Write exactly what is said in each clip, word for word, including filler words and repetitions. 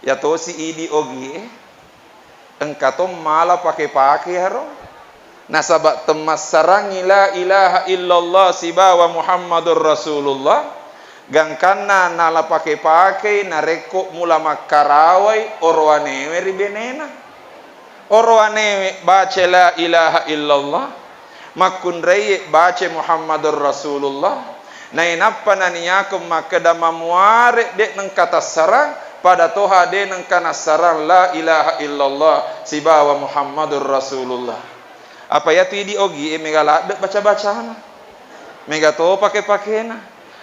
Yatosi idi ogie, engka to mala pake-pake iyaro. Nasaba temmassarangngi la ilaha illallah sibawa Muhammadur Rasulullah, gangkanna nala pake-pakei narekko mula makkarawai orowanewe ri benena. Orowanewe baca la ilaha illallah, makkunraiye baca Muhammadur Rasulullah, nainappa naniakeng makkeda mamuare de nengka tassarang, pada toha de nengka nassarang la ilaha illallah sibawa Muhammadur Rasulullah. Apa yatu idi ogie mega ladde baca-bacana, mega to pake-pakena.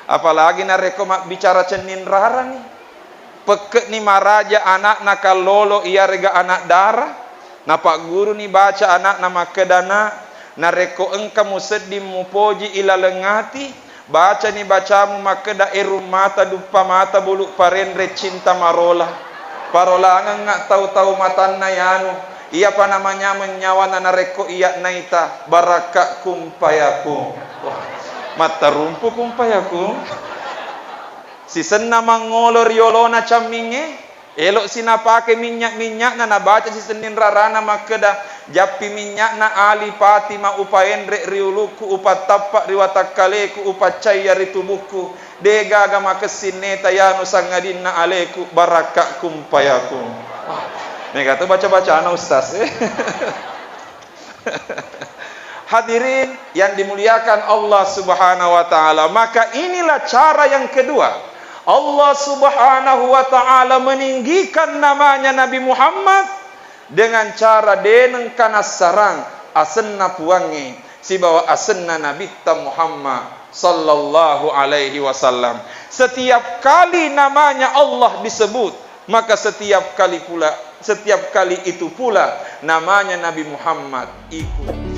Apalagi narekko mabbicara cenning rarangngi. Pekke'ni maraja ana'na kallolo iyarega ana' dara, napagguruni baca ana'na makkeda, "Na, narekko engka musedding mupoji ilaleng ati, bacani bacamu makkeda, 'Erung mata, duppa mata, bulu parenre, cinta marola.'" Parolangengnga tau-tau matanna yanu, iyapa namanyameng nyawana narekko iya naita, barakka kumpayakung. Wah, mattarumpu kumpayakung. Sisenna mangolo ri olona cammingnge, elo'si napake minnya'-minynya'na, nabaca sisenning rarana makkeda, "Jappi minnya'na Ali Fatima, upaenre ri ulukku, upattappa ri watakkaleku, upaccayya ri tubukku. De gaga makessing neta yanu sangadinna aleku, barakka kumpayakung." Wah, mega to baca-bacana, Ustaz, eh. Hadirin yang dimuliakan Allah Subhanahu wa Ta'ala, maka inilah cara yang kedua. Allah Subhanahu wa Ta'ala meninggikan namanya Nabi Muhammad dengan cara deneng kanassarang asenna Puangnge sibawa asenna Nabitta Muhammad sallallahu alaihi wasallam. Setiap kali namanya Allah disebut, maka setiap kali pula, setiap kali itu pula namanya Nabi Muhammad ikut.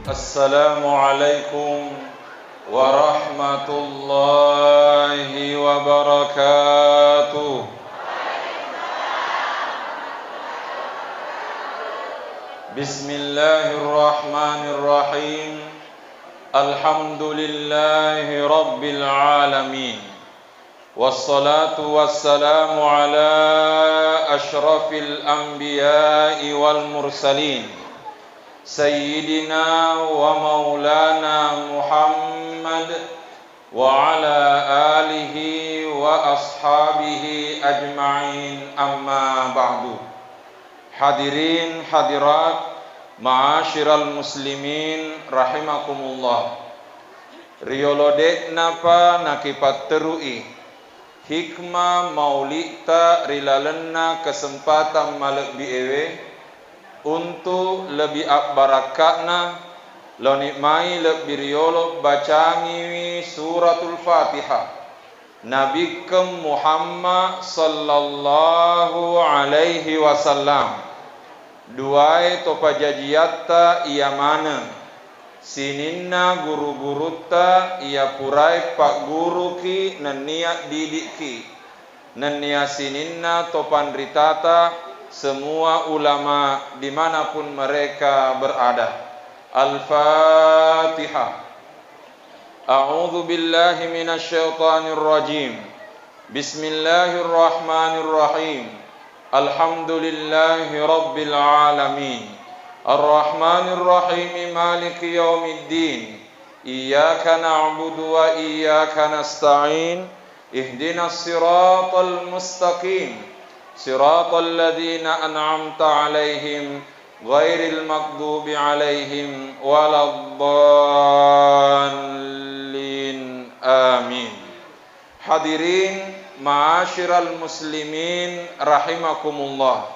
Assalamualaikum warahmatullahi wabarakatuh. Bismillahirrahmanirrahim. Alhamdulillahi rabbil alamin. Wassalatu wassalamu ala asyrafil anbiya'i wal mursalin, Sayyidina wa maulana Muhammad wa ala alihi wa ashabihi ajma'in, amma ba'du. Hadirin hadirat, ma'asyiral muslimin rahimakumullah. Riyolo de'napa nakipatterui hikmah mauli'ta ri lalenna kesempatan malebbi'ewe, untu' lebbi abbarakka'na, laoni mai lebbi riyolo bacangiwi Suratul Fatihah. Nabikkeng Muhammad sallallahu alaihi wasallam, duae to pajajiatta iya maneng, sininna guru-gurutta iya purae pagguruki nennia didikki, nennia sininna to panritata, semua ulama dimanapun mereka berada. Al-Fatihah. A'udzu billahi minasy syaithanir rajim. Bismillahirrahmanirrahim. Alhamdulillahi rabbil alamin. Arrahmanirrahim. Maliki yaumiddin. Iyyaka na'budu wa iyyaka nasta'in. Ihdinas siratal mustaqim. Siratal ladzina an'amta 'alaihim ghairil maghdubi 'alaihim waladdallin. Amin. Hadirin ma'asyiral muslimin rahimakumullah.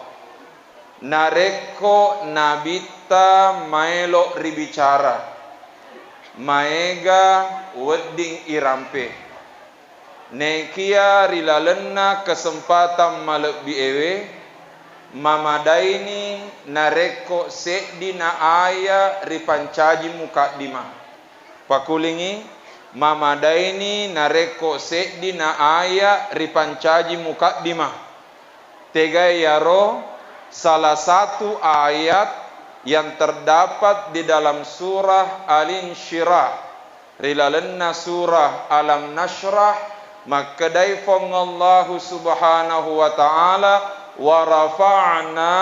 Narekko Nabitta maelo ribicara, maega wedding irampe. Nekia ri lalenna kesempatan malebbi'ewe, mamadaini narekko seddi na aya ripancaji mukaddimah. Pakulingi, mamadaini narekko seddi na aya ripancaji mukaddimah. Tegai yaro salah satu ayat yang terdapat di dalam surah Al-Insyirah, ri lalenna surah Alam Nasyrah, makkedai Fuang Allahu Subhanahu wa Ta'ala, "Wa rafa'na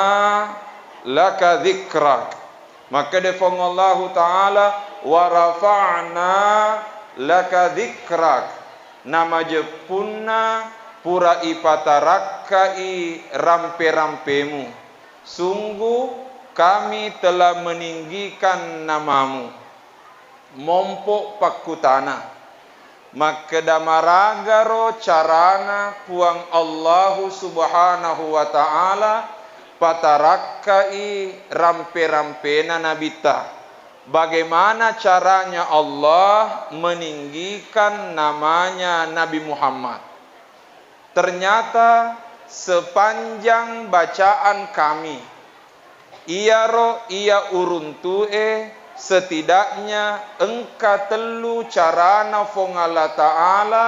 laka dzikrak." Makkeda Fuang Allahu Ta'ala, "Wa rafa'na laka dzikrak." Namajeppunna pura ipatarakkai rampe-rampemu. Sungguh Kami telah meninggikan namamu. Mompo pakkutana, makkeda maragaro carana Puang Allahu Subhanahu wa Ta'ala patarakkai rampe-rampena nabitta? Bagaimana caranya Allah meninggikan namanya Nabi Muhammad? Ternyata sepanjang bacaan kami, iyaro iya uruntu'e, setidaknya engka tellu carana Fuang Allah Ta'ala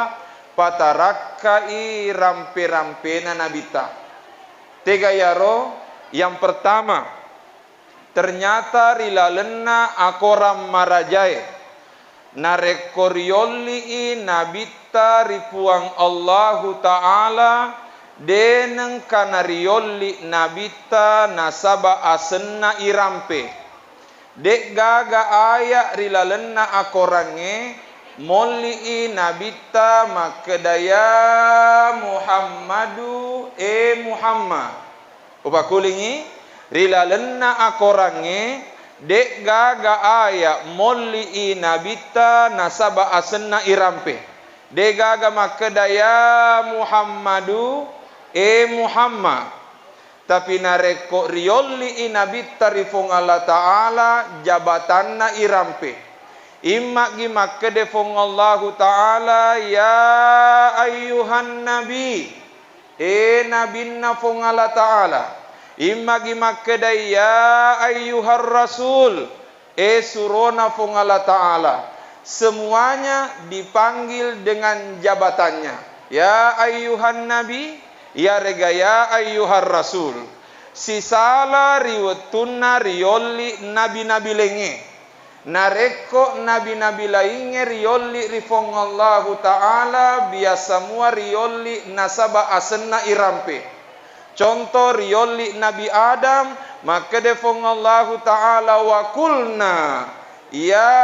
patarakkai rampe-rampena nabitta. Tega iyaro? Yang pertama, ternyata ri lalenna akorang marajae, narekko riolli'i nabitta ri Puang Allahu Ta'ala, de nengka nariolli nabitta nasaba asenna irampe. De'gaga aya' ri lalenna akorangnge molli'i nabitta makkeda, "Ya Muhammadu, e Muhammad." Upakulingngi, ri lalenna akorangnge, de'gaga aya' molli'i nabitta nasaba asenna irampe. De'gaga makkeda, "Ya Muhammadu, e Muhammad." Tapi narekko riolli'i nabitta ri Fuang Allah Ta'ala, jabatanna irampe. Imma'gi makkeda Fuang Allahu Ta'ala, "Ya ayyuhan nabi." E nabinna Fuang Allah Ta'ala, immagi makkedai, "Ya ayyuhar rasul," e surona Fuang Allah Ta'ala, semuanya dipanggil dengan jabatannya. Ya ayyuhan nabi, iyarega ya ayyuhar rasul. Sisala ri wettunna riolli nabi-nabi laingnge. Narekko nabi-nabi laingnge riolli ri Fuang Allahu Ta'ala, biasa mua riolli nasaba asenna irampe. Conto, riolli Nabi Adam, makkeda Fuang Allahu Ta'ala, "Wa qulna ya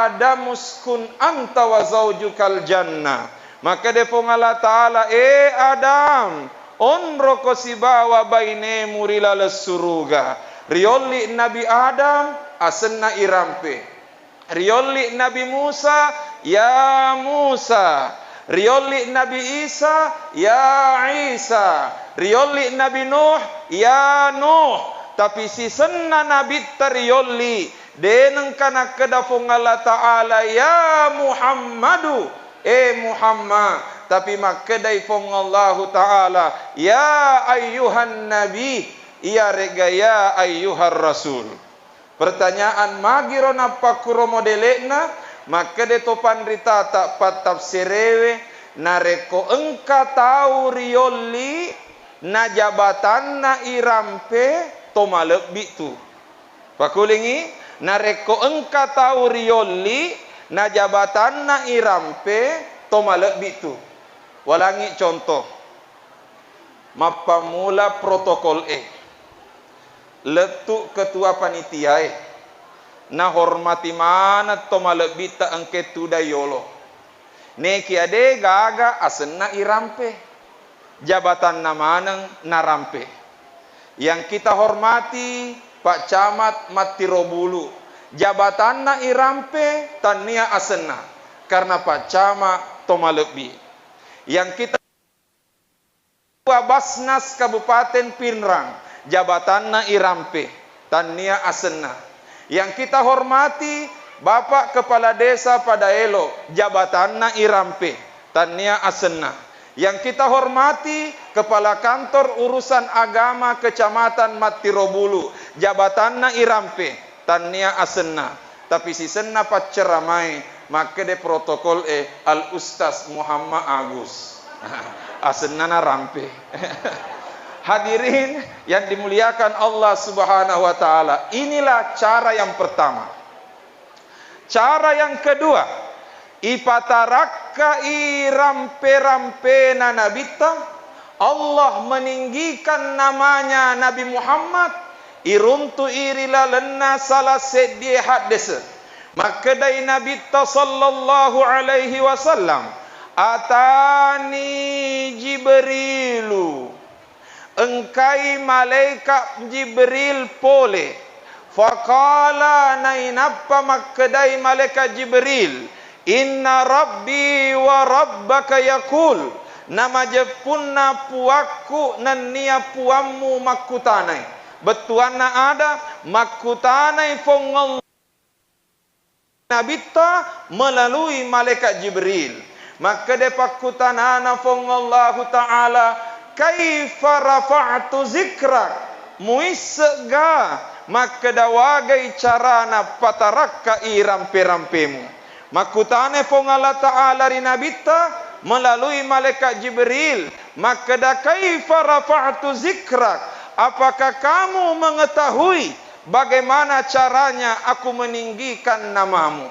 Adamu uskun anta wa zaujukal jannah." Makkeda Fuang Allah Ta'ala, "E Adam, onroko sibawa bainemu ri laleng suruga." Riolli Nabi Adam, asenna irampe. Riolli Nabi Musa, "Ya Musa." Riolli Nabi Isa, "Ya Isa." Riolli Nabi Nuh, "Ya Nuh." Tapi sisenna nabitta riolli, de nengka nakkeda Fuang Allah Ta'ala, "Ya Muhammadu, e Muhammad." Tapi makkedai Fuang Allahu Ta'ala, "Ya ayyuhan nabi," iyarega, "Ya ayyuhar rasul." Pertanyaan, magiro nappakkuro modele'na? Makkeda to panritata pattafsirewe, narekko engka tau riolli na jabatanna irampe, to malebbi tu. Pakulingi, narekko engka tau riolli na jabatanna irampe, to malebbi tu. Walangi contoh. Mappammula protokol e. Lettu ketua panitiae. Nahormati maneng to malebbitta engke tudang yolo. Nekia de gaga asenna irampe. Jabatanna maneng narampe. Yang kita hormati Pak Camat Mattirobulu. Jabatanna irampe, tannia asenna. Karena Pak Camat to malebbi. Yang kita Ketua Basnas Kabupaten Pinrang, jabatanna irampe, tannia asenna. Yang kita hormati Bapak Kepala Desa Padaelo, jabatanna irampe, tannia asenna. Yang kita hormati Kepala Kantor Urusan Agama Kecamatan Mattirobulu, jabatanna irampe, tannia asenna. Tapi sisenna pacceramae, makkeda protokol e, Al Ustaz Muhammad Agus. Asenna narampe. Hadirin yang dimuliakan Allah Subhanahu wa Ta'ala, inilah cara yang pertama. Cara yang kedua, ipatarakkai rampe-rampena Nabitta, Allah meninggikan namanya Nabi Muhammad, iruntu'i ri lalenna salah seddie haddese. Makkedai Nabitta sallallahu alaihi wasallam, "Atani Jibrilu." Engkai malaikat Jibril pole. Faqala, nainappa makkedai malaikat Jibril, "Inna Rabbi wa Rabbaka yaqul," namajeppunna Puakku nennia Puammu makkutanai. Bettuanna ada, makkutanai Fuang Allah Nabitta melalui malaikat Jibril. Makkeda pakkutanana Fuang Allahu Ta'ala, "Kaifa rafa'tu zikrak?" Muisse'ga makkeda wagai carana patarakkai rampe-rampemu? Makkutana Fuang Allah Ta'ala ri Nabitta melalui malaikat Jibril, makkeda, "Kaifa rafa'tu zikrak?" Apakah kamu mengetahui bagaimana caranya aku meninggikan namamu?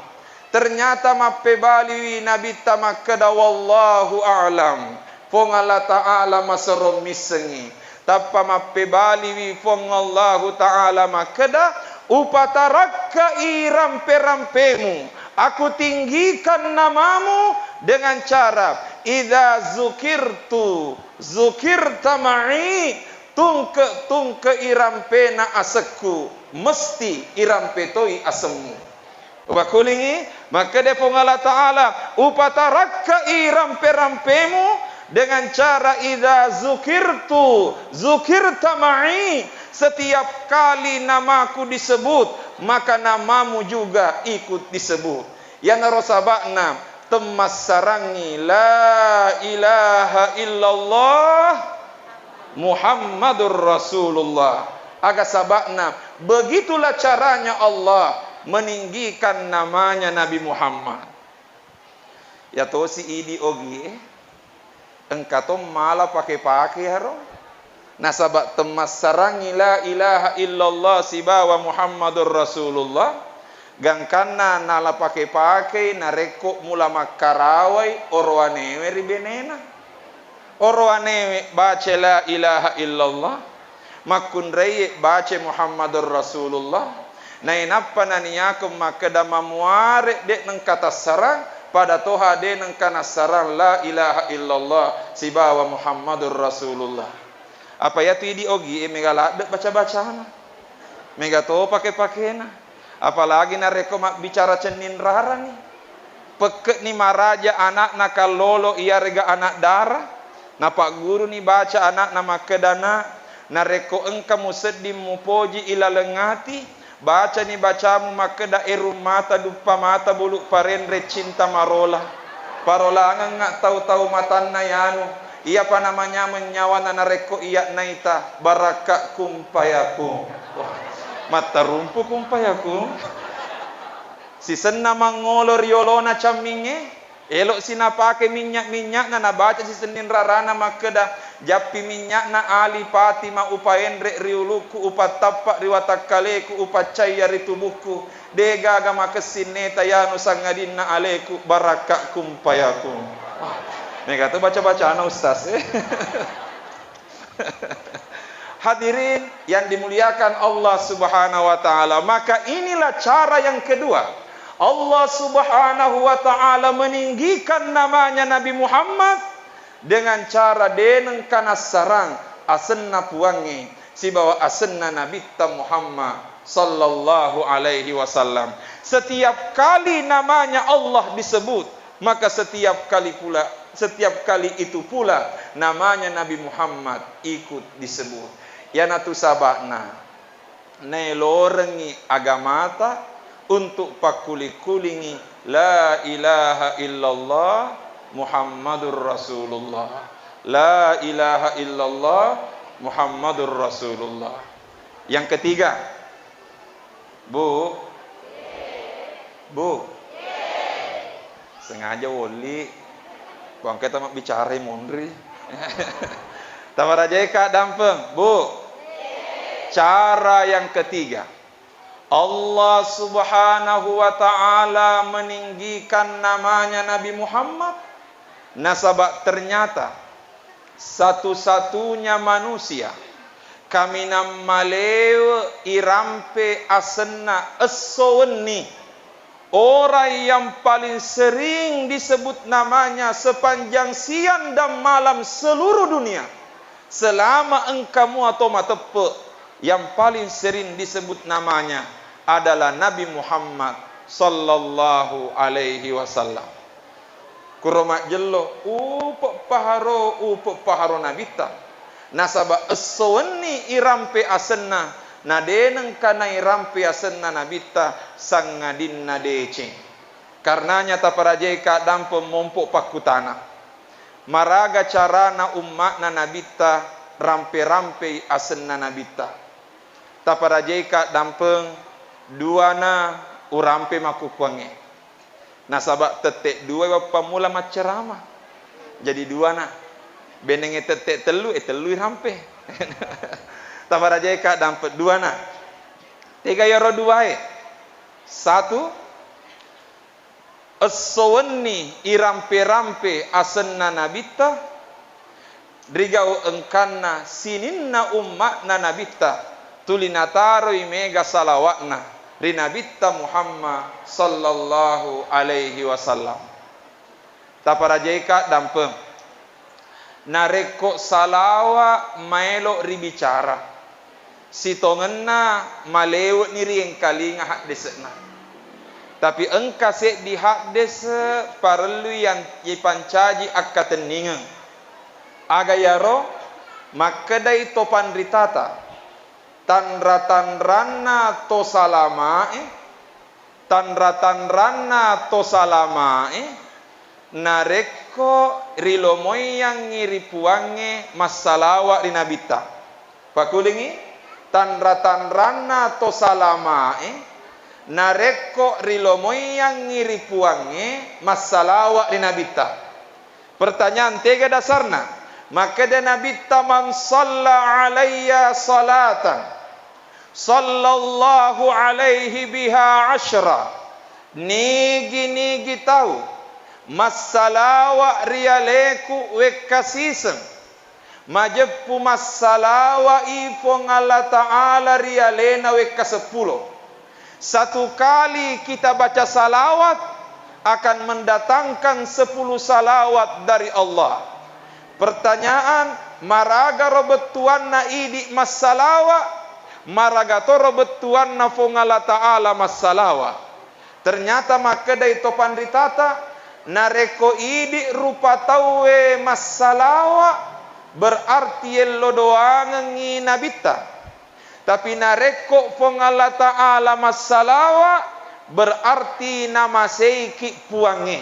Ternyata mappebaliwi Nabitta makkeda, "Wallahu a'lam." Puang Allah Ta'ala maserro missengngi. Tappa mappebaliwi Puang Allahu Ta'ala makkeda, "Upatarakkai rampe-rampemu, aku tinggikan namamu dengan cara, idza zukirtu, zukirta ma'i, tungke-tungke irampena asekku, mesti irampe toi asemmu." Upakulingi, makkeda Puang Allah Ta'ala, "Upatarakkai rampe-rampemu dengan cara idza zukirtu, zukirta ma'i." Setiap kali namaku disebut, maka namamu juga ikut disebut. Iyanaro saba'na temmassarangngi la ilaha illallah Muhammadur Rasulullah. Aga saba'na, begitulah caranya Allah meninggikan namanya Nabi Muhammad. Yatosi idi ogie, engka to mala pake-pake iyaro. Nasaba temmassarangngi la ilaha illallah sibawa Muhammadur Rasulullah, gangkanna nala pake-pakei narekko mula makkarawai orowanewe ri benena. Orowanewe baca la ilaha illallah, makkunraie baca Muhammadur Rasulullah. Nainappa naniakeng makkeda mamuare de nengka tassarang, pada toha de nengka nassarang la ilaha illallah sibawa Muhammadur Rasulullah. Apa iyatu idi ogie mega ladde baca-bacana. Mega to pake-pakena. Apalagi narekko mabbicara cenning rarani. Pekke'ni maraja ana'na kallolo iyarega ana' dara. Napagguruni baca ana'na makkeda, "Na, narekko engka musedding mupoji ilaleng ati, bacani bacamu makkeda, 'Erung mata, duppa mata, bulu parenre, cinta marola.' Parolangengnga tau-tau matanna yanu. Iyapa namanyameng nyawana narekko iya naita barakka kumpayakung." Wah, mattarumpu kumpayakung. Sisenna mangolo ri olona cammingnge, elo'si napake minnya'-minynya'na, nabaca sisenning rarana makkeda, "Jappi minnya'na Ali Fatima upaenre ri ulukku, upattappa ri watakkaleku, upaccaiya ri tubukku. De gaga makessing neta yanu sangadinna aleku, barakka kumpayakung." Wah, mega to baca-bacana, Ustaz, eh. Hadirin yang dimuliakan Allah Subhanahu wa Ta'ala, maka inilah cara yang kedua. Allah Subhanahu wa Ta'ala meninggikan namanya Nabi Muhammad dengan cara deneng kanassarang asenna Puangnge sibawa asenna Nabitta Muhammad sallallahu alaihi wasallam. Setiap kali namanya Allah disebut, maka setiap kali pula, setiap kali itu pula namanya Nabi Muhammad ikut disebut. Iyanatu saba'na naelorengngi agamata untuk pakkuli-kulingi la ilaha illallah Muhammadur Rasulullah. La ilaha illallah Muhammadur Rasulullah. Yang ketiga, Bu, Bu, sengaja wolli, bangke ta mabbicara monri. Taparajaika dampeng, Bu. Cara yang ketiga, Allah Subhanahu wa Ta'ala meninggikan namanya Nabi Muhammad, nasaba ternyata satu-satunya manusia kaminang malewe irampe asenna esso wenni. Orang yang paling sering disebut namanya sepanjang siang dan malam seluruh dunia. Selama engka mua to mateppe, yang paling sering disebut namanya adalah Nabi Muhammad sallallahu alaihi wasallam. Kuro majjello, upeppaharo, upeppaharo Nabitta. Nasaba esso wenni irampe asenna, na de nengka nairampe asenna Nabitta, sangadinna deceng. Karenanya taparajaika dampeng mompo pakkutana. Maraga carana umma'na Nabitta rampe-rampei asenna Nabitta? Taparajaika dampeng, duana urampe makkukkuangnge. Nasaba tette dua wappammula maccerama. Jadi duana. Benengnge tette tellu, e tellu irampe. Taparajaika dampeng duana. Tega yaro duae? Satu, esso wenni irampe-rampe asenna Nabitta, rigau engkanna sininna umma'na Nabitta, tuli nataroi mega salawa'na ri Nabitta Muhammad sallallahu alaihi wasallam. Taparajaika dampeng. Narekko salawa maelo ribicara, sitongenna malewe'ni riengkalinga haddese'na. Tapi engka seddi haddese parellui yang ipancaji akkatenningeng. Aga yaro? Makkedai to panritata, tanra-tanranna to salamae, tanra-tanranna to salamae, narekko rilomoiyangngi ri Puangnge massalawa ri Nabitta. Pakulingngi, tanra-tanranna to salamae, narekko rilomoiyangngi ri Puangnge massalawa ri Nabitta. Pertanyaan, tega dasarna? Makkeda Nabitta, "Man shalla alayya salatan, sallallahu alaihi biha asyra." Nigi-nigi tau massalawa ri aleku wekka siseng, majeppu massalawa i Puang Allah Ta'ala ri alena wekka seppulo. Satu kali kita baca salawat akan mendatangkan sepuluh salawat dari Allah. Pertanyaan, maraga ro bettuanna idi massalawa? Maraga toro bettuanna Puang Allah Ta'ala massalawa? Ternyata makkedai to panritata, narekko idi rupa tauwe massalawa, berarti yello doangengngi Nabitta. Tapi narekko Puang Allah Ta'ala massalawa, berarti namaseiki Puangnge.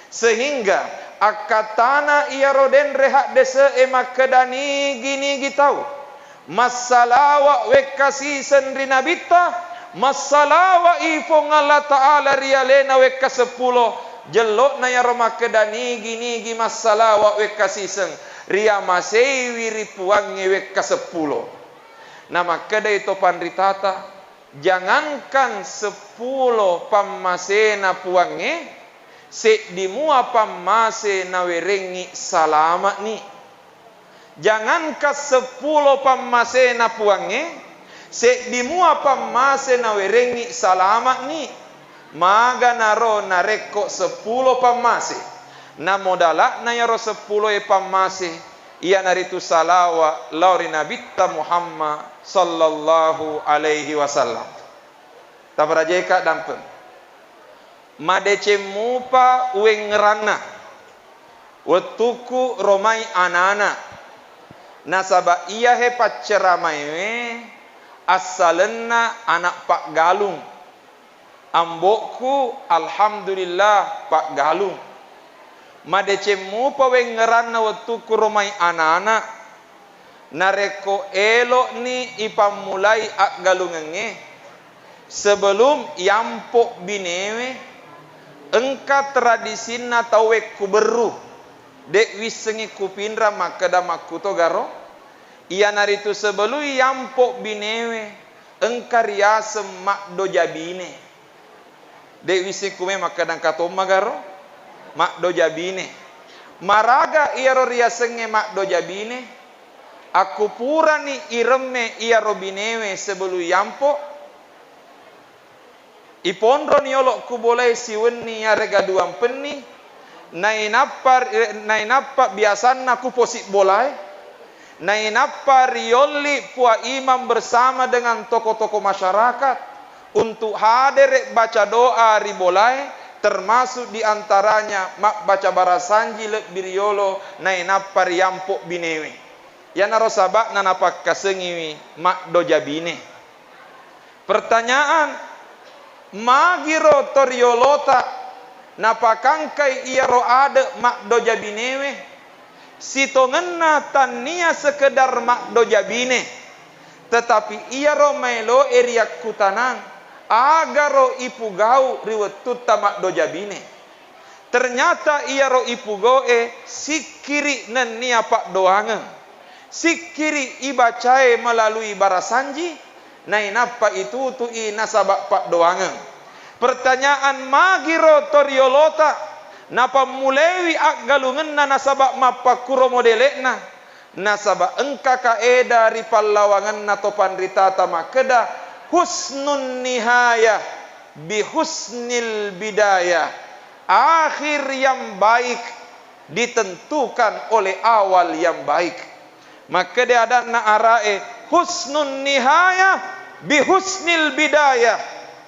Sehingga akkattana iyaro denre haddese'e makkeda nigi-nigi tau massalawa wekka siseng ri Nabitta, massalawa i Puang Allah Ta'ala ri alena wekka seppulo, jello'na iyaro makkeda nigi-nigi massalawa wekka siseng, riamaseiwi ri Puangnge wekka seppulo. Namakkedai to panritata, jangankan seppulo pammasena Puangnge, seddi mua pammase nawerengngi salama'ni. Jangankan seppulo pammasena Puangnge, seddi mua pammase nawerengngi salama'ni. Maganaro narekko seppulo pammase, namodala'na iyaro seppuloe pammase, iyanaritu salawa lao ri Nabitta Muhammad sallallahu alaihi wasallam. Taparajaika dampeng. Madeceng mupa uwengngeranna wettukku romai anana, nasaba iyahe pacceramaewe assalenna anak paggalung. Ambo'ku, alhamdulillah, paggalung. Madeceng mupa wengngeranna wettukku romai anana. Narekko elo'ni ipammulai aggalungengnge, sebelum yampo binewe, engka tradisinna tauwe kuberru. De' wissengngi kupinrang makkeda makkuto garo. Iyanaritu sebelum yampo binewe engka riaseng maddoja bine. De' wisseng kume makkeda engka tomma garo maddoja bine. Maraga iyaro riasengnge maddoja bine? Akkupurani iremme iyaro binewe sebelum yampo? Iponroni yolo ku bolae siwenni yarega duampenni, nainappa, nainappa biasanna ku posi bolae, nainappa riyolli Puang Imam bersama dengan tokoh-tokoh masyarakat untuk hadere baca doa ri bolae, termasuk diantaranya mabbaca barasanji lebbi riyolo nainappa riyampo binewe. Iyanaro saba'na napakkasengiwi maddoja bine. Pertanyaan, magiro toriolota napakangkai iyaro ade maddoja binewe? Sitongenna tannia sekedar maddoja bine, tetapi iyaro maeloe riyakkutanang, agaro ipugau ri wettutta maddoja bine. Ternyata iyaro ipugoe sikkiri nennia paddoangeng. Sikkiri ibacae melalui barasanji, nainappa itutui nasaba paddoangeng. Pertanyaan, magiro toriolota napammulewi aggalungenna nasaba mappakkuro modele'na? Nasaba engka kaeda ri pallawangenna to panritata makkeda, "Husnun nihayah bi husnil bidayah." Akhir yang baik ditentukan oleh awal yang baik. Makkeda adanna arae, "Husnun nihayah bi husnil bidayah."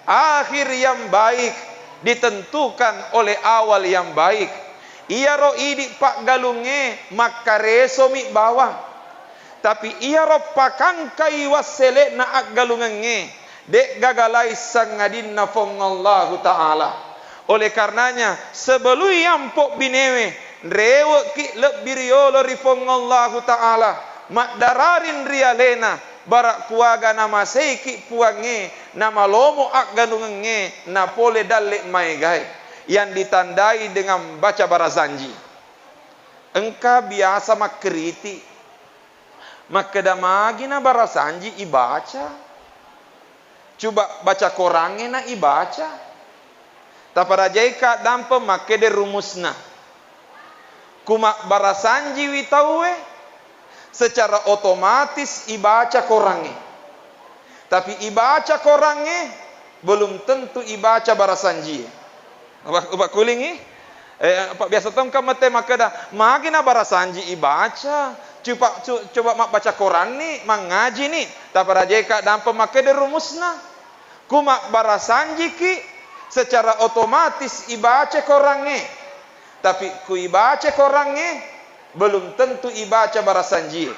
Akhir yang baik ditentukan oleh awal yang baik. Iyaro idi paggalungnge makkaresomi bawang. Tapi iyaro pakangkai wassele'na aggalungengnge, de'gaga lai sangadinna Puang Allahu Ta'ala. Oleh karenanya, sebelum yampo binewe, rewe'ki lebbi riolo ri Puang Allahu Ta'ala, maddararing ri alena, bara kuaga namaseiki Puangnge, namalomo aggalungengnge, napole dalle maegae, yang ditandai dengan baca barasanji. Engka biasa makkritik, makkeda, "Magina barasanji ibaca? Coba baca korangnge na ibaca." Taparajaika dampeng makkeda rumusna. Ku mabbarasanjiwi tauwe, secara otomatis ibaca korangnge. Tapi ibaca korangnge, belum tentu ibaca barasanjie. Upa-, upakkulingi? Eh, apa biasa tongka mette makkeda, "Magina barasanji ibaca? Coba, co-, coba mabbaca koranni, mangngajini." Taparajaika dampeng makkeda rumusna. Ku mabbarasanjiki, secara otomatis ibaca korangnge. Tapi ku ibaca korangnge, belum tentu ibaca barasanjie.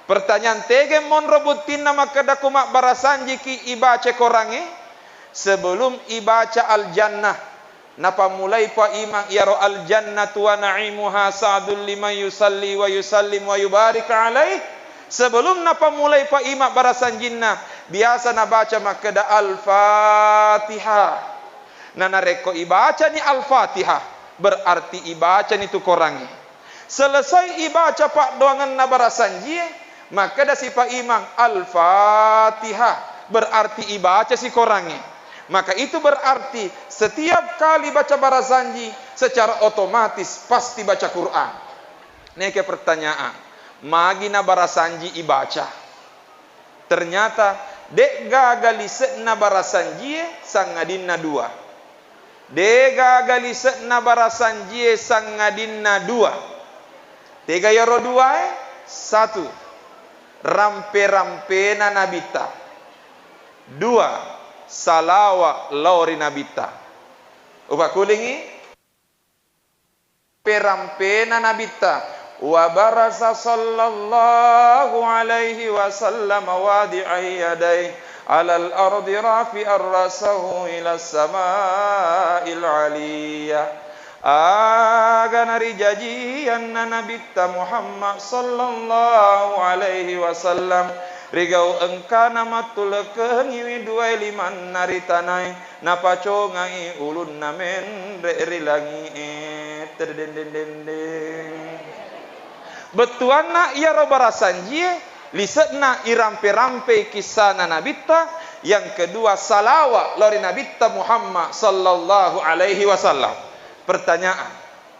Pertanyaan, tege monro buttinna makkeda ku mabbarasanjiki ibaca korangnge? Sebelum ibaca Al-Jannah, napammulai Puang Imang iyaro, "Al-jannatu wa na'imuha sa'dul liman yusalli wa yusallim wa yubarik alaih." Sebelum napammulai Puang Imang barasanjinna, biasa nabaca makkeda, "Al-Fatihah." Nah, narekko ibacani Al-Fatihah, berarti ibacani tu korangnge. Selesai ibaca paddoangenna barasanjie, makkedasi Pak Imang, "Al-Fatihah," berarti ibacasi korangnge. Maka itu berarti setiap kali baca barasanji, secara otomatis pasti baca Quran. Neke pertanyaan, magina barasanji ibaca? Ternyata, de'gaga lise'na barasanjie sangadinna dua. De'gaga lise'na barasanjie sangadinna dua. Tega iyaro duae? Satu, rampe-rampena Nabitta. Dua, salawa lao ri Nabitta. Upakkulingi? Rampe-rampena Nabitta. Wa baraza sallallahu alaihi wasallam wadi'an yadaihi alal ardi rafi'an ra'sahu ila sama'il aliyah. Aga narijajianna Nabitta Muhammad sallallahu alaihi wasallam, rigau engkana mattulekengiwi duai limanna ri tanae, napacongai ulunna menre ri langi'e. Tedendendendeng. Bettuanna iyaro barasanjie, Lise'na irampe-rampei kissana Nabitta, yang kedua, salawa lao ri Nabitta Muhammad sallallahu alaihi wasallam. Pertanyaan,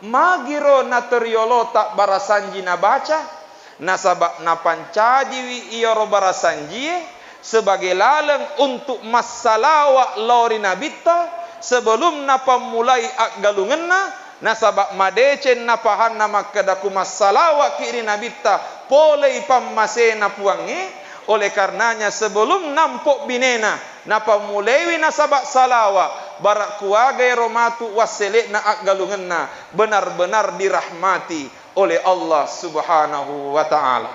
magiro natoriolota barasanji nabaca? Nasaba napancajiwi iyaro barasanjie sebagai laleng untuk massalawa lao ri Nabitta sebelum napammulai aggalungenna, nasaba madeceng napahanna makkeda ku massalawaki ri Nabitta polei pammasena Puangnge. Oleh karenanya, sebelum nampo binena, napammulaiwi nasaba salawa, bara kuaga ero matu wassele'na aggalungenna benar-benar dirahmati oleh Allah Subhanahu wa Ta'ala.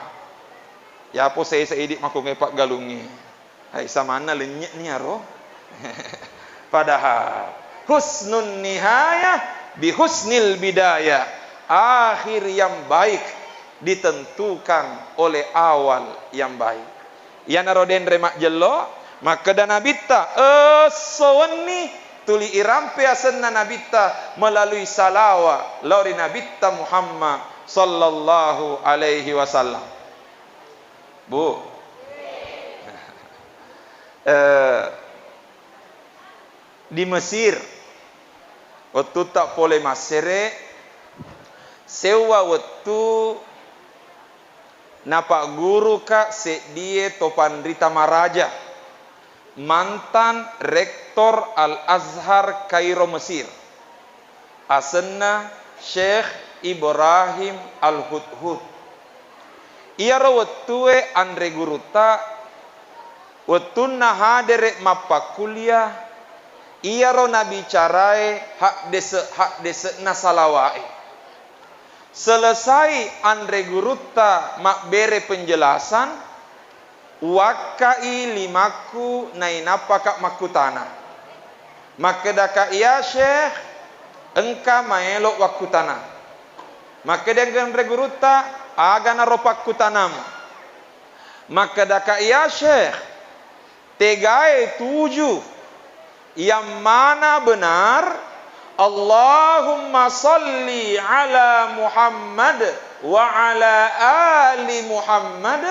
Yapo sesa idi makkungai paggalungnge. Hai, samanna lennye'ni aro. Padahal husnun nihayah bi husnil bidayah. Akhir yang baik ditentukan oleh awal yang baik. Iyanaro denre majjello, makkeda Nabitta, esso wenni tuli irampe asenna Nabitta melalui salawa lao ri Nabitta Muhammad sallallahu alaihi wasallam. Bu. Eh, di Mesir, wettutta pole massere, sewwa wettu napagguruka seddie to panrita maraja, mantan rektor Al-Azhar Kairo, Mesir. Asenna Syekh Ibrahim Al-Hudhud. Iyaro wettue anre gurutta, wettunna hadere mappakkulia, iyaro nabicarae haddese-, haddese'na salawae. Selesai anre gurutta mabbere penjelasan, wakkai limakku nainappaka makkutana. Makkedaka, "Ya Syekh, engka maelo wakkutana." Makkeda anre gurutta, "Aganaro pakkutanamu?" Makkedaka, "Ya Syekh, tegae tuju yang mana benar, Allahumma salli ala Muhammad wa ala ali Muhammad,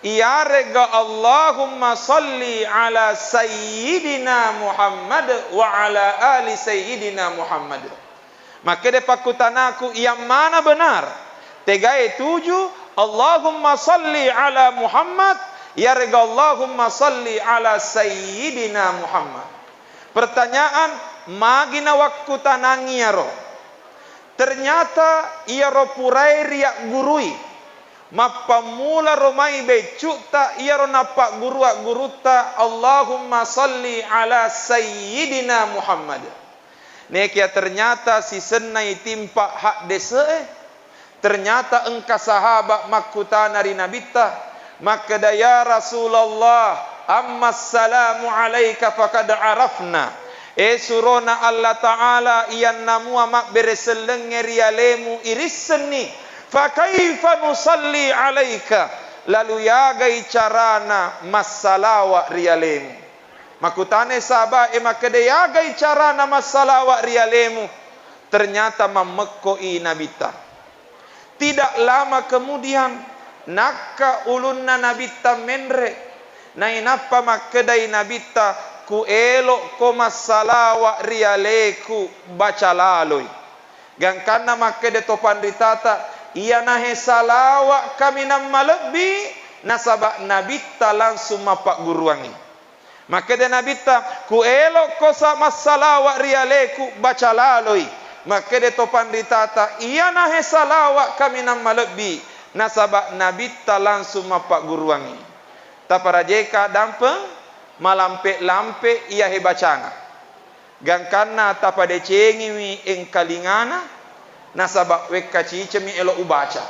iyarega Allahumma salli ala Sayyidina Muhammad wa ala ali Sayyidina Muhammad." Makkeda pakkutanaku, yang mana benar? Tegae tuju, Allahumma salli ala Muhammad, iyarega Allahumma salli ala Sayyidina Muhammad. Pertanyaan, magi nawakkutanangi iyaro? Ternyata iyaro purae riaggurui, mappammula ro mai beccu'ta iyaro nappaggurua gurutta, Allahumma salli ala Sayyidina Muhammad. Nekia ternyata sisenna itimpa haddese'e, ternyata engka sahaba makkutana ri Nabitta, makkeda, "Ya Rasulullah, amma salamu alaika faqad arafna." E surona Allah Ta'ala, iyannamua mabbere sellengnge ri alemu irissenni, fa kaifa nusalli alaika? Lalu yagai carana massalawa ri alemu? Makkutanai sahabae makkeda, "Yagai carana massalawa ri alemu?" Ternyata mammekkoi Nabitta. Tidak lama kemudian, nakka ulunna Nabitta menre, nainappa makkedai Nabitta, "Ku elokko massalawa ri aleku, baca laloi." Gangkanna makkeda to panritata, "Iyanahe salawa kaminang malebbi, nasaba Nabitta langsung mappagguruangngi." Makkeda Nabitta, "Ku elokko sa-, massalawa ri aleku, baca laloi." Makkeda to panritata, "Iyanahe salawa kaminang malebbi, nasaba Nabitta langsung mappagguruangngi." Taparajeka dampeng, malampe-lampe iyahe bacana. Gangkanna tapadecengiwi engkalingana, nasaba wekka cicemi elo ubaca.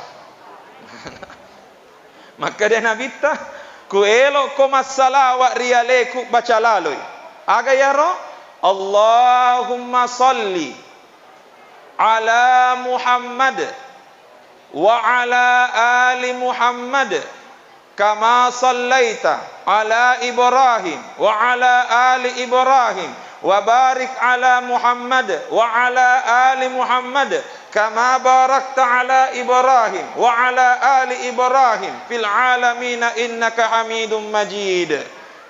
Makkeda Nabitta, "Ku elokko massalawa ri aleku, baca laloi." Aga iyaro? "Allahumma salli ala Muhammad wa ala ali Muhammad, kama sallaita ala Ibrahim wa ala ali Ibrahim, wa barik ala Muhammad wa ala ali Muhammad, Kama barakta ala Ibrahim wa ala ali Ibrahim fil alamina innaka Hamidum Majid.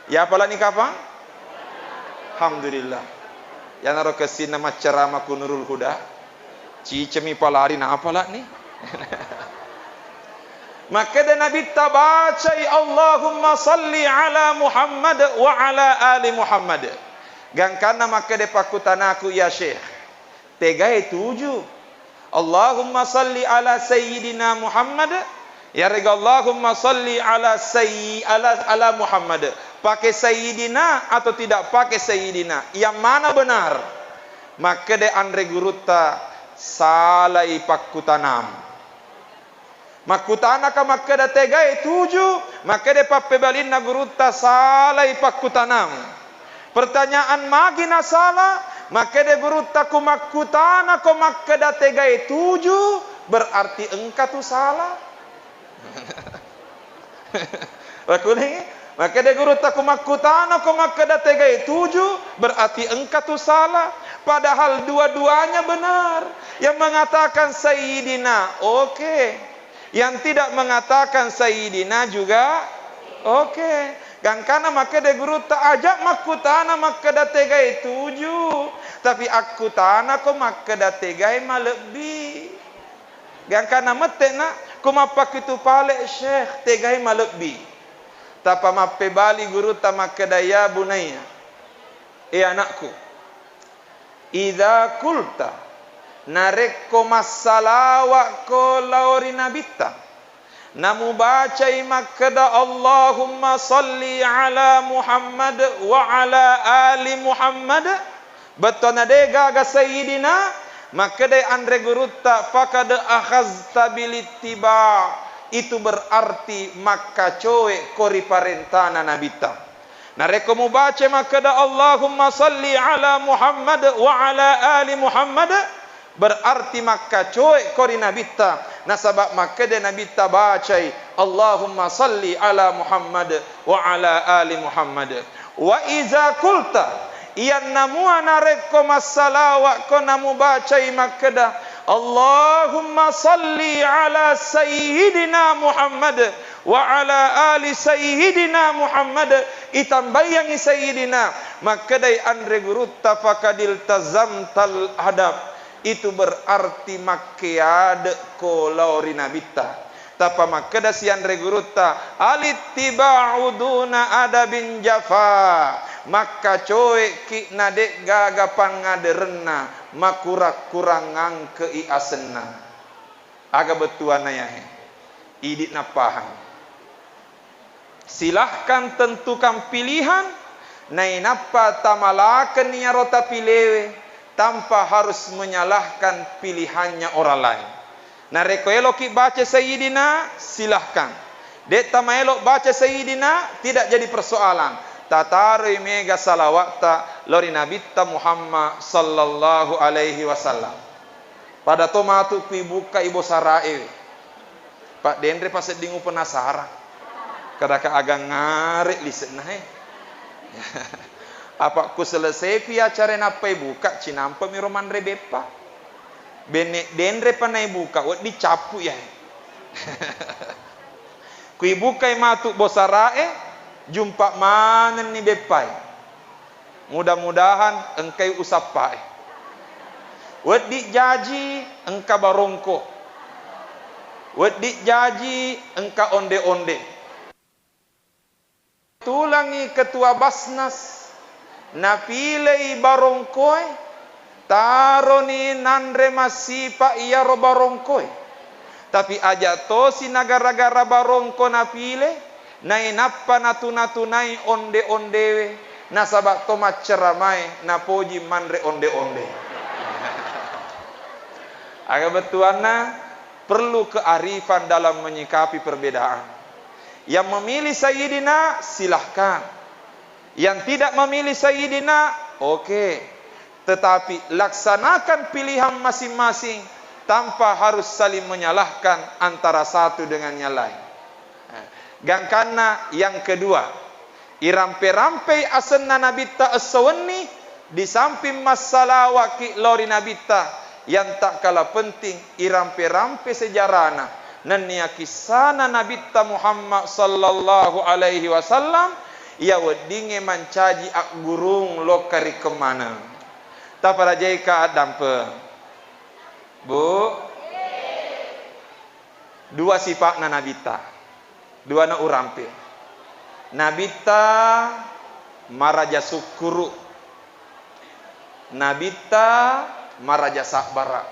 Ya, apalani kapang? Alhamdulillah. Yanaro kessinna maccarama ku Nurul Huda. Cicemi palari na apalani. Makkeda Nabitta, bacai Allahumma salli ala Muhammad wa ala ali Muhammad. Gangkanna makkeda pakkutanaku, ya Syekh, tegae tuju. Allahumma salli ala sayyidina Muhammad. Yarega Allahumma salli ala sayyi-, ala, ala Muhammad. Pakai sayyidina atau tidak pakai sayyidina? Yang mana benar? Makkeda anre gurutta, salai pakkutanam. Makkutanaka makkeda tegae tuju, makkeda pappebalinna gurutta, salai pakkutanam. Pertanyaan magi nasala? Makkeda gurutta, ku makkutanako makkeda tegae tuju, berarti engka tu sala. Makkunai, makkeda gurutta, ku makkutanako makkeda tegae tuju, berarti engka tu sala. Padahal dua-duanya benar. Yang mengatakan sayyidina, oke. Yang tidak mengatakan sayyidina juga oke. Gangkana makkeda gurutta, aja makkutana makkeda tegae tuju, tapi akkutanako makkeda tegae malebbi. Gangkana mette'na, ku mappakkitu pale, Syekh, tegae malebbi. Tappa mappebali gurutta makkeda, ya bunayya, e anakku, idza qulta, narekko massalawa'ko lao ri Nabitta, namubacai makkeda, Allahumma salli ala Muhammad wa ala ali Muhammad, bettuanna de gaga sayyidina, makkedai anre gurutta, faqad akhazta bil ittiba, itu berarti makkacoe ko ri parentana Nabitta. Narekko mubaca makkeda, Allahumma salli ala Muhammad wa ala ali Muhammad, berarti makkacoe ko ri Nabitta, nasaba makkeda Nabitta bacai, Allahumma salli ala Muhammad wa ala ali Muhammad. Wa iza qulta, iyanna mua narekko massalawa'ko namubacai makkeda, Allahumma salli ala sayyidina Muhammad wa ala ali sayyidina Muhammad, itambaiyangngi sayyidina, makkedai anre gurutta, faqad iltazamtal adab, itu berarti makkeade'ko lao ri Nabitta. Tappa makkedasi anre gurutta, alittiba'u duna adabin jafa, makkacoe'ki na de'gaga pangaderenna, makurang-kurang angke'i asenna. Aga bettuanna yahe? Idi nappahang. Silahkan tentukan pilihan, nainappa tamalakenni iyaro tapilewe tanpa harus menyalahkan pilihannya orang lain. Narekko eloki baca Sayyidina, silahkan. De tamaelo baca Sayyidina, tidak jadi persoalan. Tataroi mega salawatta lao ri Nabitta Muhammad sallallahu alaihi wasallam. Pada to matu kui bukkai bosarae. Pak denre pasedding upenasarang. Kadaka agang ngare lise'na he. Apa ku selesai pi acara nappai buka, cinampami ro manre beppa. Benne denre pa nai buka, wedding cappu ya he. Kui bukai matu bosarae, jumpa manenni beppai. Mudah-mudahan engkai usappae. Wedding jaji engka barongko. Wedding jaji engka onde-onde. Tulangi ketua Basnas, napilei barongkoe, taroni nanre massipa iyaro barongkoe. Tapi aja tosi nagara-gara barongko napile, nainappa natu-natunai onde-ondewe, nasaba to macceramae napoji manre onde-onde. Aga bettuanna, perlu kearifan dalam menyikapi perbedaan. Yang memilih Sayyidina, silahkan. Yang tidak memilih Sayyidina, oke. Tetapi laksanakan pilihan masing-masing tanpa harus saling menyalahkan antara satu dengan yang lain. Gangkanna yang kedua, irampe-rampei asenna Nabitta esso wenni, di samping massalawaki lao ri Nabitta, Yang tak kalah penting, irampe-rampe sejarana nennia kissana Nabitta Muhammad sallallahu alaihi wasallam, iya weddingnge mancaji aggurung lokka ri kemmaneng. Taparajaika addampeng. Bu, dua sipa'na Nabitta, duana urampe. Nabitta maraja sukkuru, Nabitta maraja sabbara.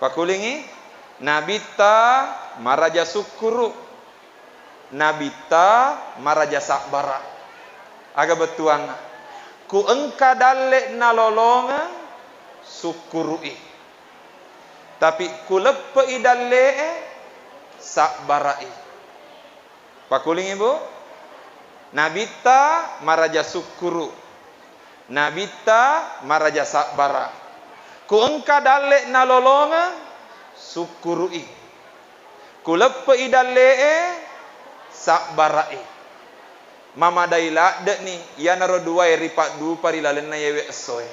Pakulingi, Nabitta maraja sukkuru, Nabitta maraja sabbara. Aga bettuanna? Ku engka dalle nalolongeng, sukkuru'i. Tapi ku leppe'i dalle'e, sabbara'i. Pakulingi, Bu. Nabitta maraja sukkuru. Nabitta maraja sabbara. Ku engka dalle nalolongeng, sukkuru'i. Ku leppe'i dalle'e, sabbara'i. Mamadai ladde'ni iyanaro duae ripaddupa ri lalenna yewe essoe.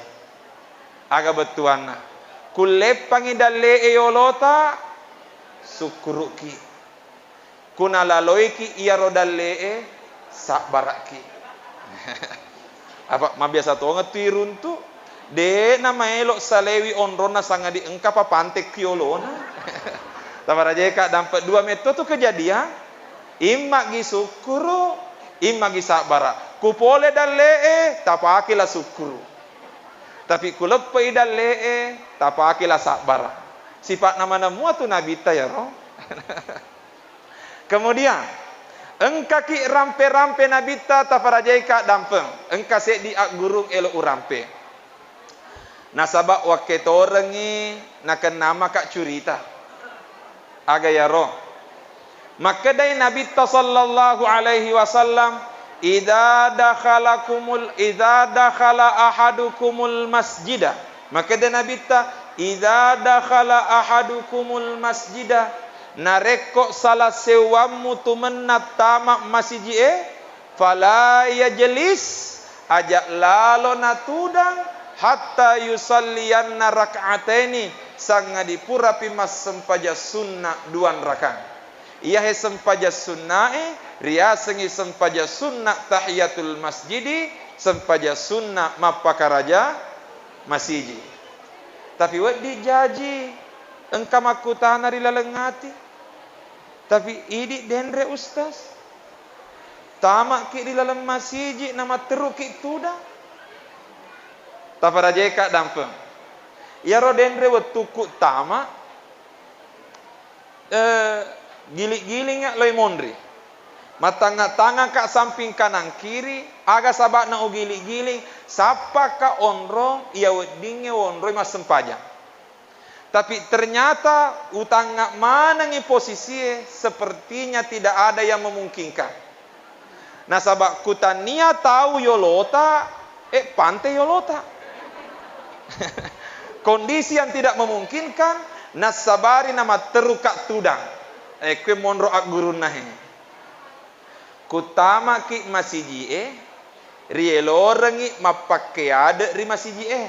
Aga bettuanna? Kulleppangi dalle'e yolota, sukkuru'ki. Kunalaloiki iyaro dalle'e, sabbara'ki. Apa mabbiasa tongeng tu iruntu, de namaelo salewi onronna sangadi engka papantekki yolona. Tabarajeka dampe dua metto tu kejadian, immagi sukkuru, immagi sabbara. Kupole dalle'e, tapakela sukkuru. Tapi kuleppe'i dalle'e, tapakela sabbara. Sipa'na maneng mua tu Nabitta yaro. Kemudian, engkaki rampe-rampe Nabitta, taparajaika dampeng. Engka seddi aggurung elo urampe. Nasaba wakketorengngi nakennamaka curita. Aga yaro? Makkedai Nabitta sallallahu alaihi wasallam, "Idza dakhalakumul, idza dakhala ahadukumul masjida." Makkeda Nabitta, "Idza dakhala ahadukumul masjida." Narekko salah sewwammu tumenna tama masiji'e, fala yajlis, aja lalo natudang, hatta yusalliyanna rak'ataini, sangadi purapi massempajang sunna duanrakang. Iyahe sempajang sunnae riasengngi sempajang sunna tahiyatul masjidi, sempajang sunna mappakaraja masiji. Tapi wedding jaji engka makkutana ri laleng ati. Tapi idi denre, Ustaz. Tama'ki ri laleng masiji namatteruki tudang. Taparajeka dampeng. Iyaro denre wettukku tama, eh, giling-gilinga loi monri. Mattangnga-tangngaka samping kanang kiri, aga saba'na ugiling-giling, sappaka onrong iya weddingnge wonroi massempajang. Tapi ternyata utangnga manengngi posisie, sepertinya tidak ada yang memungkinkan. Nasaba kutania tau yolota, eh, pante yolota. Kondisi yang tidak memungkinkan, nassabari namatteruka tudang. Eh, kue monro aggurunna he. Kuttamaki masiji'e, rielorengngi mappakke ade ri masiji'e,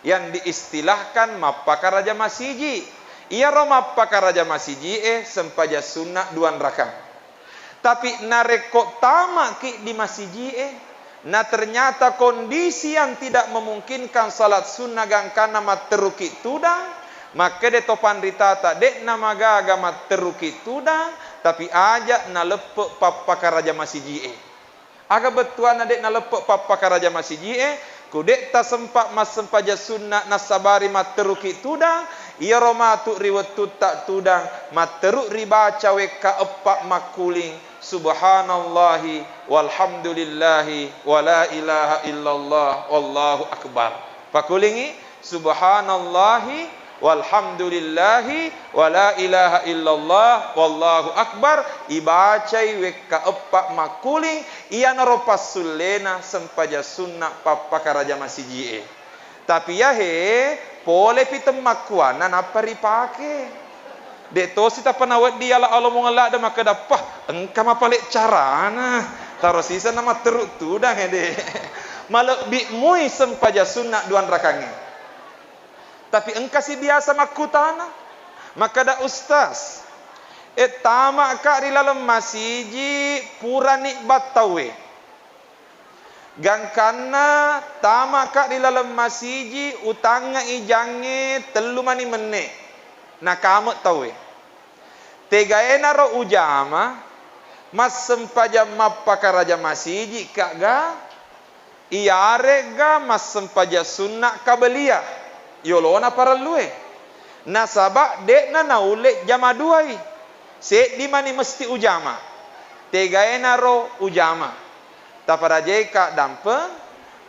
yang diistilahkan mappakaraja masiji. Iyaro mappakaraja masiji'e sempajang sunna duanrakang. Tapi narekko tamaki di masiji'e, na ternyata kondisi yang tidak memungkinkan salat sunnah gangkanna matteruki tudang, makkeda to panritata, de'na magaga matteruki tudang, tapi aja naleppe pappakaraja masiji'e. Aga bettuanna de naleppe pappakaraja masiji'e? Ku de tasempa massempajang sunna nassabari matteruki tudang, iyaro matu ri wettutta tudang, matteru ribaca wekka eppa makkuling, subhanallahi walhamdulillahi wala ilaha illallah wallahu akbar. Pakulingi, subhanallahi walhamdulillahi wala ilaha illallah wallahu akbar, ibacai wekka eppa makkuling, iyanaro passullena sempajang sunna pappakaraja masiji'e. Tapi yahe, polepi temmakkuanna nappa ripake. De tosi tappa nawedding yala alomongeng ladde makkeda, "Pah, engka mapale carana." Taro siseng na matteru tudang ede. Malebbi mui sempajang sunna duanrakangnge. Tapi engkasi biasa makkutana, makkeda, "Ustaz, e, tama'ka ri laleng masiji purani battauwe." Gangkanna tama'ka ri laleng masiji, utangngai jangnge tellu mani menne, nakame tauwe. Tegaenaro ujama, massempajang mappakaraja masiji ka ga, iyaregga massempajang sunna kabelia yolona parellue. Nasaba de'na naulle jama duai, seddi mani mesti ujama. Tegaenaro ujama. Taparajaika dampeng,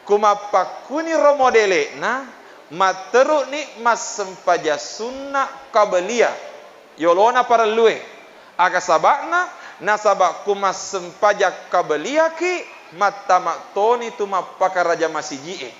ku mappakkuniro modele'na, matteru'ni massempajang sunna kabelia yolona parellue. Aga saba'na? Nasaba ku massempajang kabeliaki, mattama toni tu mappakaraja masiji'e.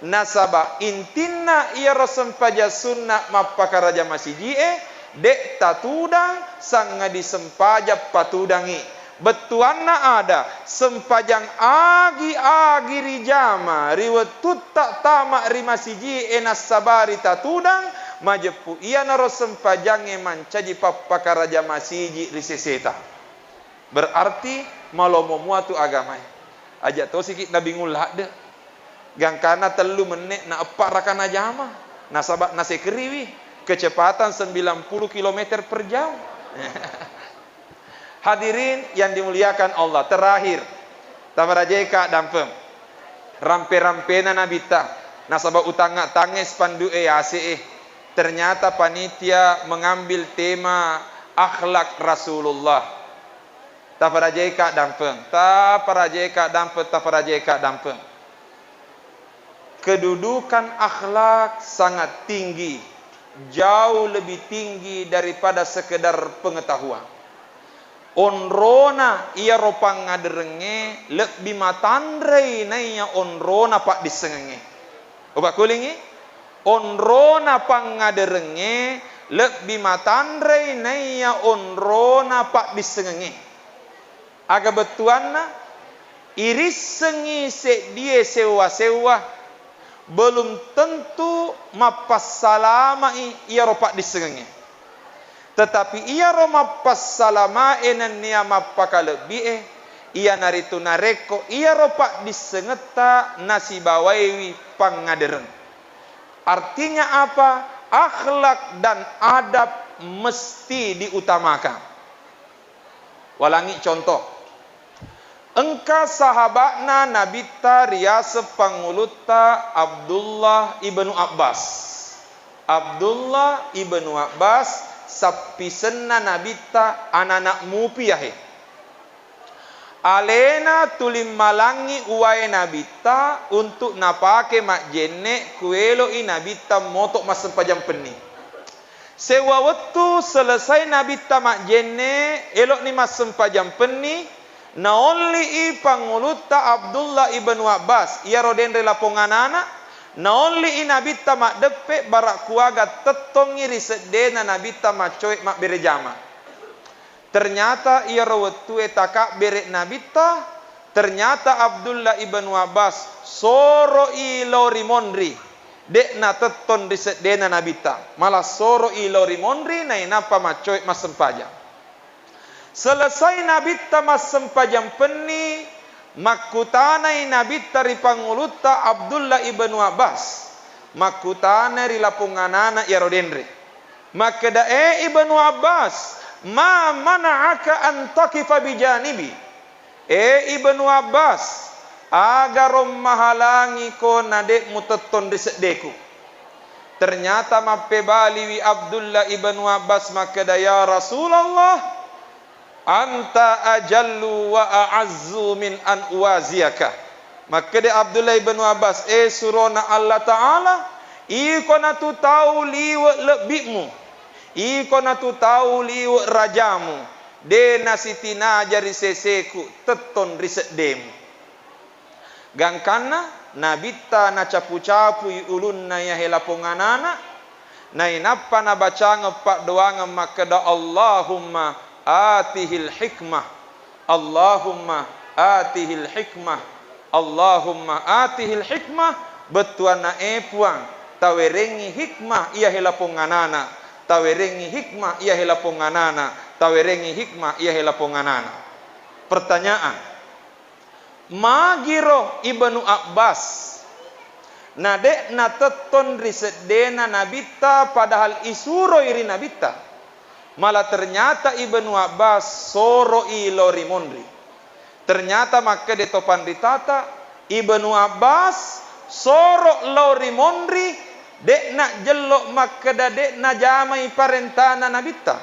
Nasaba intinna iyaro sempajang sunna mappakaraja masiji'e, de' tatudang, sangadi sempajang patudangi. Bettuanna ada, sempajang agi-agi rijama ri wettutta tama ri masiji'e nassabari tatudang, majeppu iyanaro sempajangnge mancaji pappakaraja masiji ri seseta. Berarti malomo mua tu agamae. Aja tosiki nabingung ladde. Gangkana tellu menne na eppa raka najama. Nasaba nasekeriwi kecepatan sembilan puluh kilometer per jam. Hadirin yang dimuliakan Allah, terakhir, taparajeka dampeng. Rampe-rampena Nabitta, nasaba utangnga-tangnge spandu'e yase'e. Ternyata panitia mengambil tema akhlak Rasulullah. Taparajeka dampeng, taparajeka dampeng, taparajeka dampeng. Kedudukan akhlak sangat tinggi, jauh lebih tinggi daripada sekedar pengetahuan. Onrona iyaro pangngaderengnge lebbi matanrei naiya onrona paddissengengnge. Upakkulingngi, onrona pangngaderengnge lebbi matanrei naiya onrona paddissengengnge. Aga bettuanna? Irissengngi seddie sewwa-sewwa, belum tentu mappassalama'i iyaro paddissengengnge. Tetapi iyaro mappassalamae nennia mappakalebbi'e, iyanaritu narekko iyaro paddissengetta nasibawaiwi pangngadereng. Artinya apa? Akhlak dan adab mesti diutamakan. Walangi contoh. Engka sahaba'na Nabitta riaseng pangulutta Abdullah ibnu Abbas. Abdullah ibnu Abbas sappisenna Nabitta, anana mupi yahe. Alena tuli malangngi uwae Nabitta untuk napake majjenne kuelo'i Nabitta moto massempajang penni. Sewwa wettu selesai Nabitta majjenne, elo'ni massempajang penni, naolli'i pangulutta Abdullah ibnu Abbas, iyaro denre lapong anana, naolli'i Nabitta maddeppe bara kuaga tettongngi ri seddena Nabitta maccoe mabbere jama. Ternyata iyaro wettue takabbere Nabitta, ternyata Abdullah ibnu Abbas soro'i lao ri monri, de'na tettong ri seddena Nabitta, malah soro'i lao ri monri nainappa maccoe massempajang. Selesai Nabitta massempajang penni, makkutanai Nabitta ri pangulutta Abdullah ibnu Abbas, makkutanai ri lapong anana iyaro denre. Makkeda, "E Ibnu Abbas, ma mana'aka an taqifa bijanibi?" E Ibnu Abbas, agaro mahalangiko na de' mutettong ri seddeku? Ternyata mappebaliwi Abdullah ibnu Abbas makkeda, "Ya Rasulullah, anta ajallu wa a'azzu min an uwaziyaka." Makkeda Abdullah ibnu Abbas, "E surona Allah Ta'ala, iko natu tau liwe' lebbi'mu, iko natu tau liwe' rajamu, de' nasitinaja ri seseku tettong ri seddemu." Gangkanna Nabitta nacapu-capui ulunna iyahe lapong anana, nainappa nabacangeng paddoangeng makkeda, "Allahumma atihil hikmah, Allahumma atihil hikmah, Allahumma atihil hikmah." Bettuanna, "E Puang, Tawerengngi hikmah iya hela ponganana, tawerengngi hikmah iya hela ponganana, tawerengngi hikmah iya hela ponganana. Pertanyaan, magiro Ibnu Abbas na de'na tettong ri seddena nabitta padahal isuroi ri nabitta? Mala ternyata Ibnu Abbas soro'i lao ri monri. Ternyata makkeda to panritata, Ibnu Abbas soro lao ri monri, de'na jello makkeda de'na jamai parentana nabitta.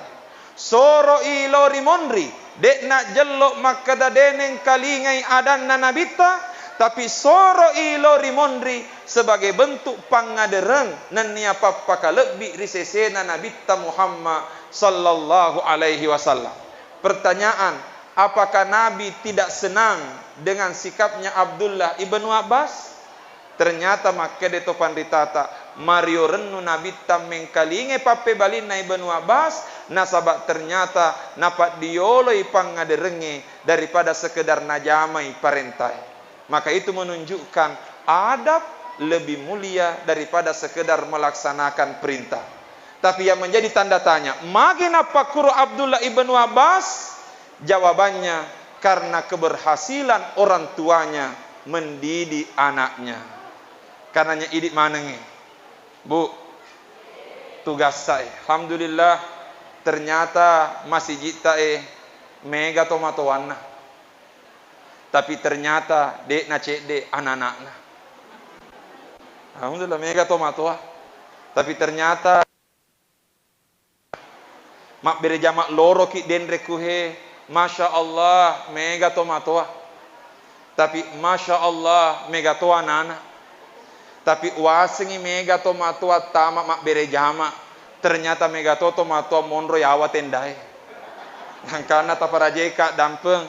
Soro'i lao ri monri, de'na jello makkeda de nengkalingai adanna nabitta, tapi soro'i lao ri monri sebagai bentuk pangngadereng nennia pappakalebbi ri sesena nabitta Muhammad sallallahu alaihi wasallam. Pertanyaan, apakah Nabi tidak senang dengan sikapnya Abdullah ibnu Abbas? Ternyata makkeda to panritata, mario rennu Nabitta mengkalingai pappebalinna Ibnu Abbas, nasaba ternyata napaddioloi pangngaderengnge daripada sekedar najamai parentae. Maka itu menunjukkan adab lebih mulia daripada sekedar melaksanakan perintah. Tapi yang menjadi tanda tanya, magi nappakkuro Abdullah ibnu Abbas? Jawabannya, karena keberhasilan orang tuanya mendidik anaknya. Karenanya idi manengngi, Bu, tugassa'e. Alhamdulillah, ternyata masijitta'e mega tomatoanna. Tapi ternyata de'na cedde ana-anakna. Alhamdulillah, mega tomatoa. Tapi ternyata mabbere jama loroki denre kuhe, Masya Allah, mega tomatoa. Tapi Masya Allah, mega to anana. Tapi wasengi mega tomatoa tama mabbere jama. Ternyata mega to tomatoa monro yawa tendae. Angkana taparajeka dampeng,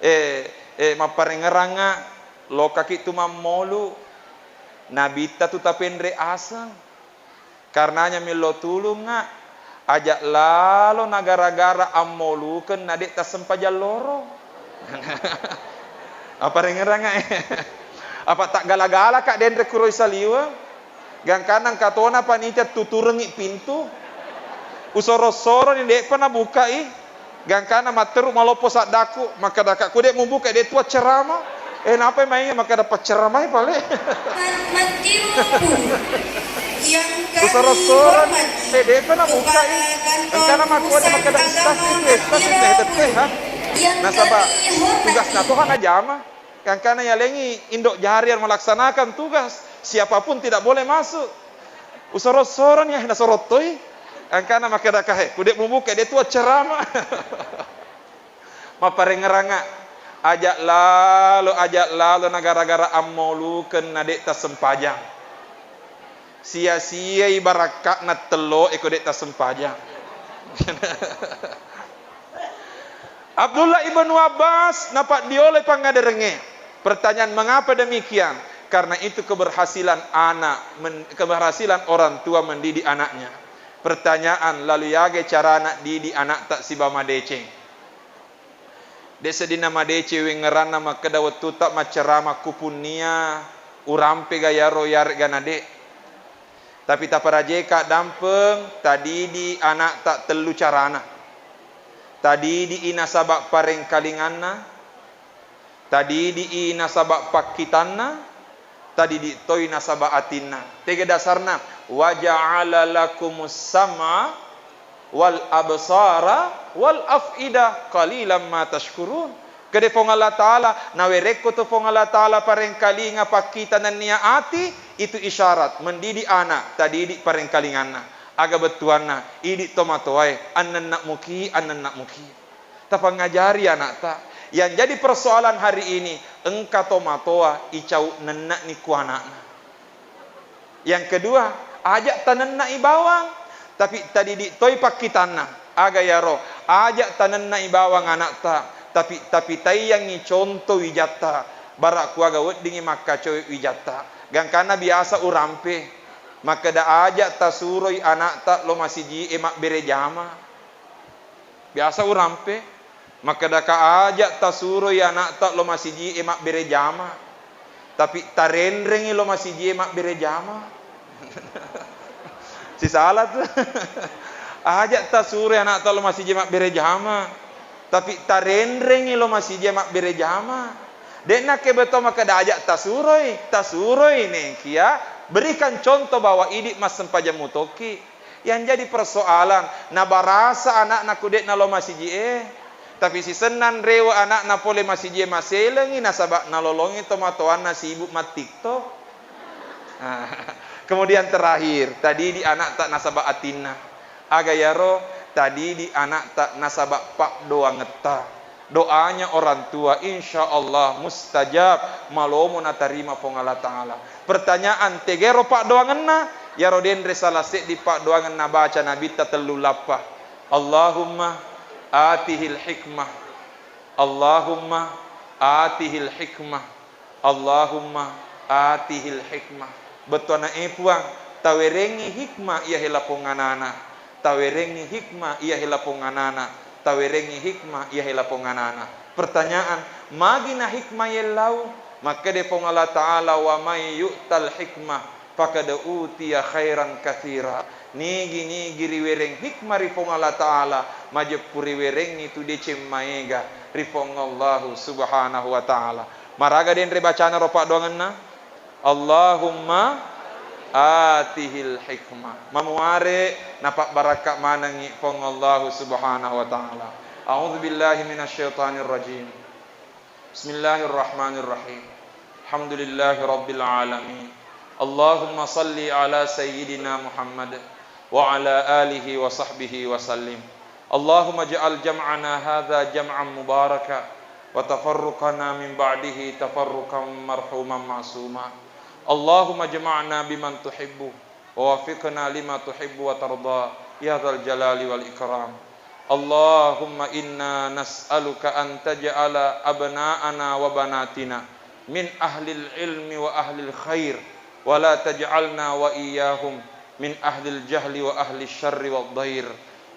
eh, eh, mapparengeranga, lokaki tu mammolu. Nabitta tu tapenre aseng. Karenanya mello tulungnga, aja lalo nagara-gara ammolukeng na de tassempajang loro. Apa rengeranga, eh? Apa taggala-galaka denre kuroi saliweng? Gangkanna engka tona panitia tuturengngi pintu. Usoro-soroni de'pa nabukai. Gangkana matteru maloppo saddaku, makkedaka, "Ku de mubuka, de tu accerama." Eh, napai mainge makkeda pacceramai pale. Mattiro pun yang kami hormati, Kepala Kantor Pusat Agama Aceh. Engkana makkua de makkeda ustaz itu, ustaz itu hebat, ha? Nasaba tugasna Tuhan aja mah. Gangkana yalengi indo jarian melaksanakan tugas, siapapun tidak boleh masuk. Usoro-soroni, eh, nasorottoi. Angkana makkedaka, "He, ku de mubuka, de tu accerama." Mapparengeranga, aja lalo, aja lalo na gara-gara ammolukeng na de tassempajang. Sia-siai barakka'na tello e ko de tassempajang. Abdullah ibnu Abbas napaddioloi pangngaderengnge. Pertanyaan, mengapa demikian? Karena itu keberhasilan anak, men-, keberhasilan orang tua mendidik anaknya. Pertanyaan, lalu yaga carana didik anakta sibawa madeceng? De seddinna madeceng wengngeranna makkeda wettuta maccerama kupunnia urampe ga yaro yaregga na de. Tapi taparajeka dampeng, tadidi anakta tellu carana. Tadidi i nasaba parengkalinganna, tadidi i nasaba pakkitanna, tadidi toi nasaba atinna. Tega dasarna, "Wa ja'ala lakumus sam'a wal absara wal af'ida qalilan ma tashkurun." Kede Puang Allah Ta'ala, nawerekko tu Puang Allah Ta'ala parengkalinga pakkita nennia ati, itu isyarat mendidik anak, tadidik parengkalinganna. Aga bettuanna, idi tomatoae, annenna muki, annenna muki. Tapangajari anakta. Yang jadi persoalan hari ini, engka tomatoa icau nenne'ni ku anakna. Yang kedua, aja tanenna'i bawang, tapi tadidik toi pakkitanna. Aga yaro, aja tanenna'i bawang anakta, tapi tapitaiyangngi conto wijatta, bara kuaga weddingngi makkacoe wijatta. Gangkanna biasa urampe, makkeda aja tasuroi anakta lo masiji'e mabbere jama. Biasa urampe, makkedaka aja tasuroi anakta lo masiji'e mabbere jama, tapi tarenrengngi lo masiji'e mabbere jama. Sisala tu. Aja' tasuroi ana'ta lo masijie mabbere jama, tapi tarenrengngi lo masijie mabbere jama. De'na kebeto makkeda aja' tasuroi, tasuroi nengkia berikan contoh bahwa idi' massempajang mutoki. Yang jadi persoalan, nabarasa ana'na ku de'na lo masijie. Tapi sisenna nrewe ana'na pole masijie maselengngi nasaba' nalolongngi tomatoanna sibuk mattiktok. Ah, kemudian terakhir, tadidi ana'ta nasaba' atinna. Aga yaro? Tadidi ana'ta nasaba' paddoangetta. Doanya orang tua, insya Allah mustajab, malomo natarima Puang Allah Ta'ala. Pertanyaan, tegero paddoangenna? Yaro denre salah seddi paddoangenna baca Nabitta tellu lappa. Allahumma atihil hikmah. Allahumma atihil hikmah. Allahumma atihil hikmah. Bettuanna, e Puang, tawerengngi hikmah iya hela ponganana. Tawerengngi hikmah iya hela ponganana. Tawerengngi hikmah iya hela ponganana. Pertanyaan, magi na hikmah yellau? Makkeda Puang Allah Ta'ala, wa may yu'tal hikmah faqad utiya khairan katsira. Nigi-nigi riwereng hikmah ri Puang Allah Ta'ala, majeppu riwerengngi tu deceng maega ri Puang Allahu Subhanahu wa Ta'ala. Maraga denre bacana ro paddoangenna? Allahumma atihil hikmah. Mamuare napabbarakka manengngi Puang Allahu Subhanahu wa Ta'ala. A'udzu billahi minasyaitonir rajim. Bismillahirrahmanirrahim. Alhamdulillahi rabbil alamin. Allahumma salli ala sayyidina Muhammad wa ala alihi wa sahbihi wa sallim. Allahumma ij'al jam'ana hadza jam'an mubaraka wa tafarruqana min ba'dihi tafarruqan marhuman ma'suma. Allahumma jama'na biman tuhibbu wa waffiqna lima tuhibbu wa tarda, ya dzal jalali wal ikram. Allahumma inna nas'aluka an taj'ala abna'ana wa banatina min ahlil ilmi wa ahlil khair, wa la taj'alna wa iyyahum min ahlil jahli wa ahli syarri wad dhair.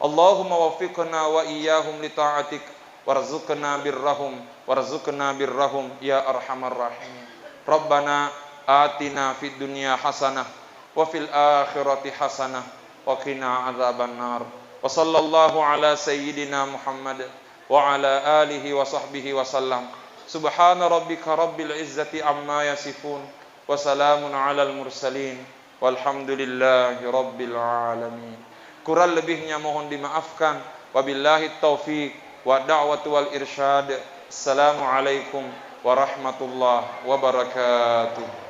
Allahumma waffiqna wa iyyahum li ta'atik, warzuqna birrahum, warzuqna birrahum, ya arhamar rahimin. Rabbana atina fid dunya hasanah, wa fil akhirati hasanah, wa qina adzaban nar. Wa sallallahu ala sayyidina Muhammad, wa ala alihi wa sahbihi wa sallam. Subhana rabbika rabbil izzati amma yasifun, wa salamun alal mursalin, walhamdulillahi rabbil alamin. Kurang lebihnya mohon dimaafkan. Wabillahi taufiq wa da'watu wal irsyad. Assalamualaikum warahmatullahi wabarakatuh.